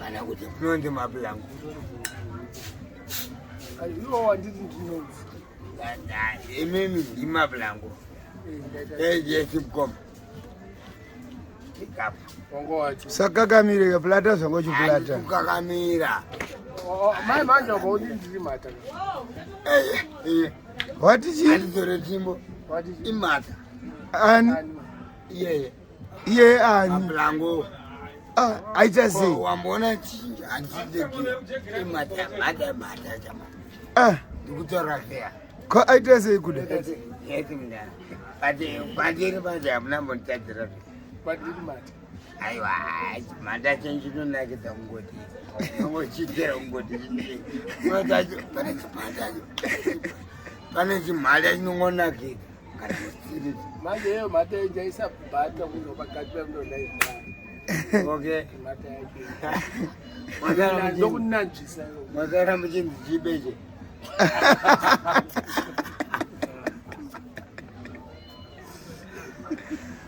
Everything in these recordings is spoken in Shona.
Kana kuti munonzi mapulango. Iwo wanditi ndinonzi. Imimi ndimapulango. Yes, mukoma. Sakakamire plata zvanga uchiplata. Kukakamira. Mai manje wabva uti ndiri mhata. Wati chii? Andizore tsvimbo. Imhata. Ani? Iyeye. Iyeye ani? Mapulango. Ah, aita sei? Wamboona chii? Handizideki. Imhata, mhata, mhata chama. Ah. Ndikutaura fair. Ko aita sei kuda? Yes, mndana. But pandiri panje hamuna mbonditadzira zve. But ndiri mhata. Aiwa, mhata chinonakidza kungoti. Kungochiitira kungoti. Pane chimhata. Pane chimhata chinongonakidza. Kana kusiri. Manje iyo mhata yenja isabhata kuno pakati pemndoda izvaa. Okay. Mhata yacho. Ndokunanzvisa. Masara muchinzi chibeche.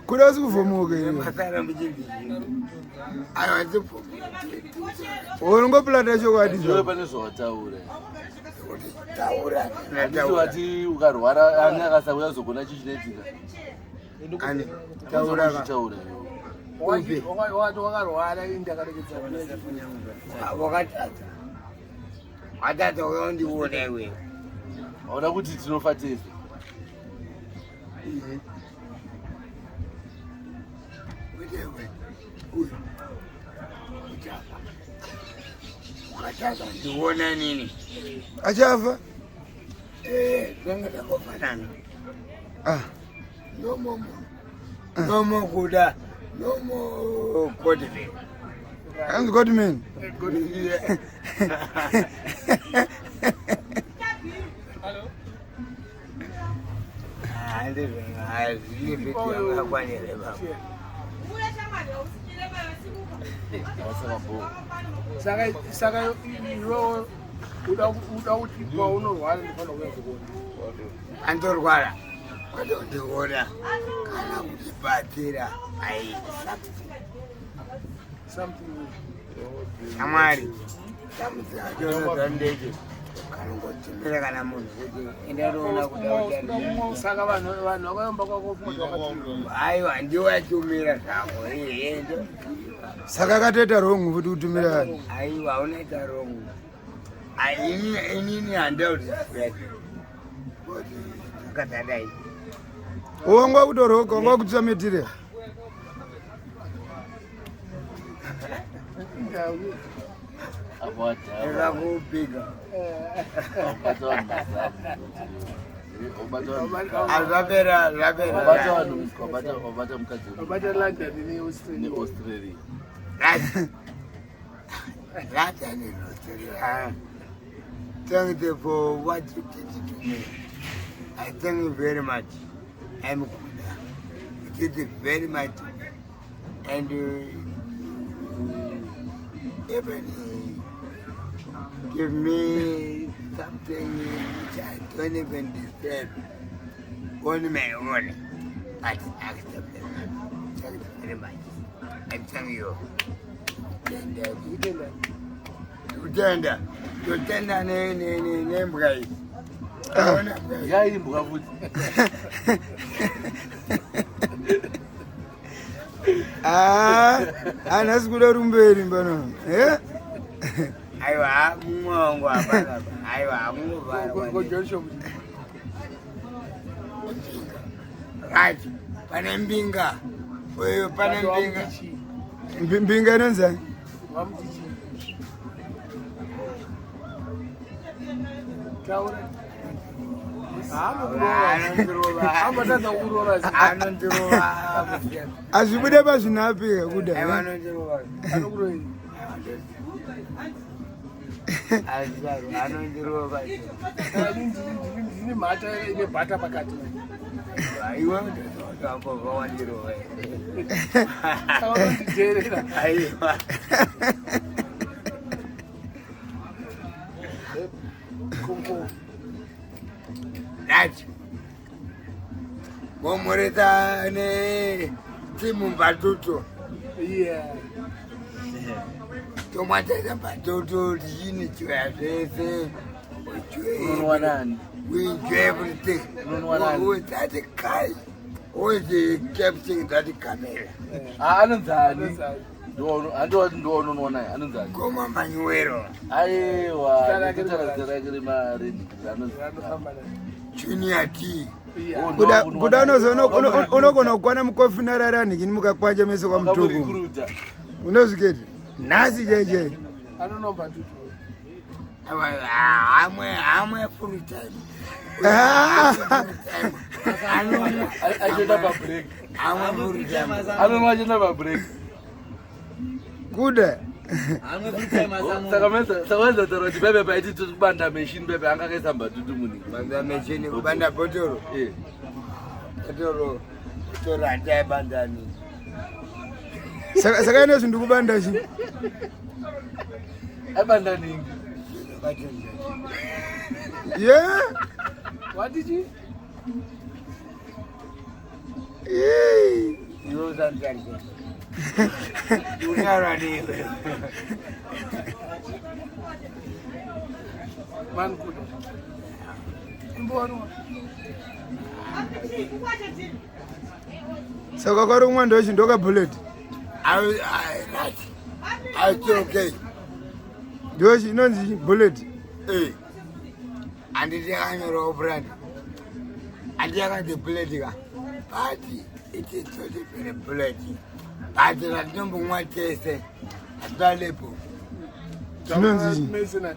Kuda usi kuvhomoka iwe. Masara muchinzi chibe. Aiwa, ndipfumuke. Unongoplata chokwadi Iwe zvako. pane zvawataura. Taura. Handiti wati ukarwara ani akasauya uzogona chii chinoitika? Ani, taura. Uchitaura iwe. Wakati wakarwara ini ndakaregedza. Wakatadza. Watadza uya undiona iwewe. Hauna kuti tinofa tese. Wewe, uyu. Uchafa. Ukatadza ndiona nini? Achafa? Eh, tinenge tangofanana. Ah. No more. No more kuda. No more Godman. Hanzi Godman. Yeah. Saka saka iwewe uda uda kuti paunorwara ndifana kuuya kuona. Andorwara kwatondiona kana kutibatsira ai something. Something. Shamwari something achonozandeke kanongotumira kana munhu kuti endaroona kuda. Saka vanhu vanhu vakaomba kwako funga kuti Aiwa, ndiwo atumira zvako endo. Saka akatoita wrong futi kutumira vanhu. Aiwa, unoita wrong. Inini handauti akatadai. Wanga kutoroka, wanga kutsva material. Apo wadhakwa. Ndakakupika. Wabata vanhu mazamu. Wabata vanhu. Zvapera, zvapera. Wabata vanhu, wabata wabata mukadzi wabata London neAustralia. neAustralia. Right. Right, I need Australia. Thank you for what you did to me. I thank you very much. I'm Kuda. You did it very much to me. And even give me something which I don't even deserve on my own. But accept it. Thank you very much. I thank you. Kutenda. Kutenda. Kutenda nembwa iyi. Aona mbwa iyi. Yaimbwa futi. Ah, anhasi kuda rumberi mbano. Eh? Aiwa, mumwe wangu hapana. Aiwa, hamungovhara. Ko Joshua. Right. Pane mbinga. Uyo pane mbinga. Mbinga inonzani? Wamuti chii? Taura. Anondirova. Ambatadza kurora. Anondirova. Azvibude pazvinapika kuda. Aiwa, anondirova. Anokurova. Azvaro, anondirova. Ndini mhata ine bhata pakati. Iwe ndozvakobva wandirova. Saka unonditeerera. Aiwa. Konko. Right. Momureta ne timu mbatutu. Yeah. Tomwa tese mbatutu tichinichwaya zvese. Unonwa nani? We enjoy everything. Unonwa nani? With that guy, who is the captain that camera? Ah, anonzani? Handiwati ndowaunonwa naye anonzani? Goma Manuelo, Aiwa, Zita rake ndikutaura zita rake remarendi anonzi Anofamba naye. Junior T. Yeah. Kuda kuda unogona kukwana mukofi nararani mukakwanja meso kwamutuku. Wakamurekruta. Unozviketi nhasi chaichai. Anonomba tutu. Amwe amwe full time. Ah! Achienda pabreak. Amwe full time. Anonwa achienda pabreak. Kuda Saka wenza taura kuti bebe paiti tiri kubanda machine bebe anga akaisa mbatutu muningi. Banda machine kubanda botoro. Eh. Botoro. Botoro handai bandani. Saka ine zvinhu ndikubanda chi. Aibanda ningi. Ye? What did you? Yee. Iwe usanditarisa. Unyara newe. Man kuda. Imbonwa. Saka kwari kumwa ndochi ndoka bullet. I I right. I feel okay. Ndochi inonzi bullet. Eh. Handiti yakanyorwa brand. Handiti yakanzi bullet ka. But it is not even a bullet. But ratinombomwa tese. Hatina lepo. Zvinonzi chii? Mese na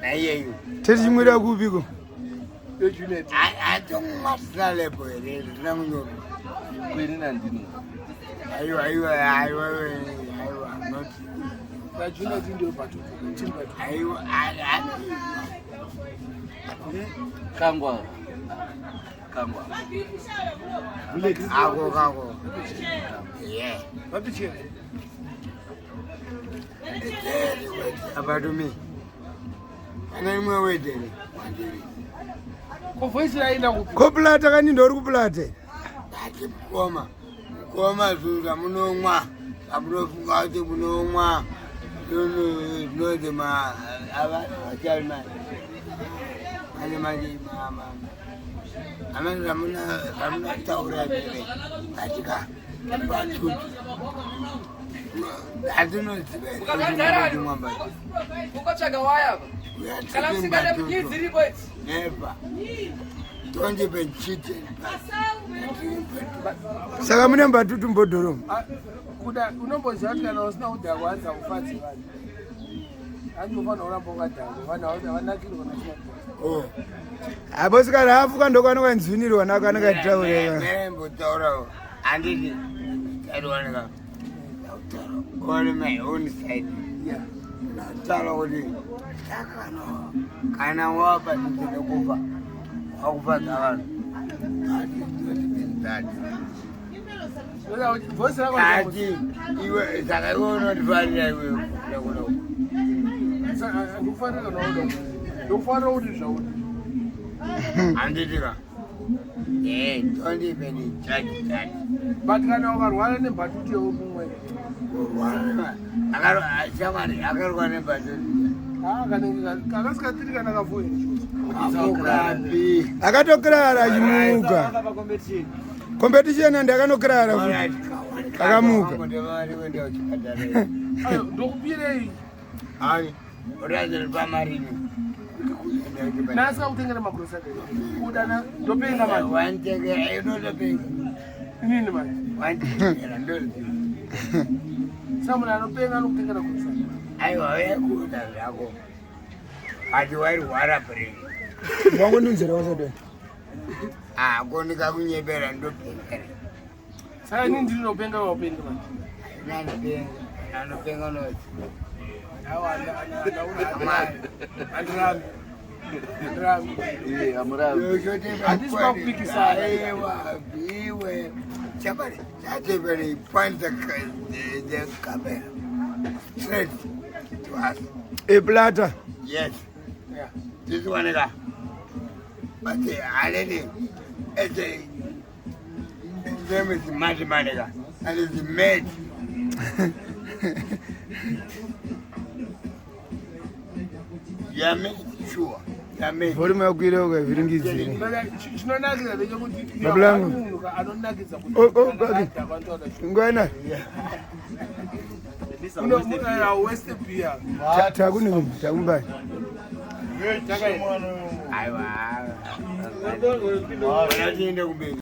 Naiyeyo. Tetichimwira kupiko? Juliet. Hatomwa tisina lepo here. Risina kunyorwa. Kweni nandino. Aiwa aiwa aiwa aiwa. Not. Na Juliet ndio batutu. Team batutu. Aiwa. Kangwa. Kangwa. Ako kako. Yeah. Vapi chena. About me. Kana imwe wedere. Ko voice raenda kupi? Koplata kani ndori kuplata. Ati mukoma. Mukoma zvinhu zvamunomwa. Zvamunofunga kuti munomwa. Zvinonzi ma avanhu vachari manje. Manje manje mama. Amene zvamuna zvamunotaura veve. Atika batutu. Hatinoziva here kuti munomwa mbatutu. Ukotsvaga waya apa. We are Kana talking musingade batutu. nyii dziripo idzi. Never. Don't even cheat it. Saka mune mbatutu mbodhoromo. Ah, Kuda unomboziva kuti kana usina kudhakwa hanzi haufadzi vanhu. Hanzi unofanira kuramba wakadhakwa. Vanhu havanakirwa kana usina kudhakwa. Oh. Abosikana afuka ndokanokanzwinirwa nako anokataureka. Mbotaurawo handiti tariwanika on my own side. Yeah. Ndataura kuti sakano kana wapa ndinokufa wakufadza vanhu. That is not even that. Saka kuti voice rako Ati iwe saka iwe unotifarira iwe kuda kuda. ndikufanira kana uda. Ndikufanira kuti zvauri. Handiti ka. Eh, don't even judge that. But kana ukarwara nembatutu yeumumwe. Shamwari akarwa nebhatutu. Ah, kanenge kakasika kana kafuye. Amukapi. Akatokirara achimuka. Competition andi akanokirara futi. Akamuka. Ayo ndokupirei. Nasi kakutengera magrosari. Kuda na ndopenga manje. Inini manje. Saka munhu anopenga anokutengera grosari. Aiwa wekuda zvako ati wairwara brain. Wangu ndinzira wasadai. Akonika kunyebera ndopengera. Saka inini ndinopenga wapenga manje. Nanopenga nanopenga nozi. Awa handirambi. Handirambi. Eh, amuravi. Handisi pakupikisana. Aiwa iwe shamwari chatevere point the camera straight to us. Eplata. Yes. Yeah. This one ka. But already it's a his name is Madman and it's made. Yame sure. Yame. Volume yakwira ukavhiringidzire. Chinonakidza ndechekuti Babulangu. munhu anonakidza kuti Oh, oh, kana okay. adhakwa anotaura Ngwana waste beer. takuni takumbani. Aiwa. Tiende kumberi.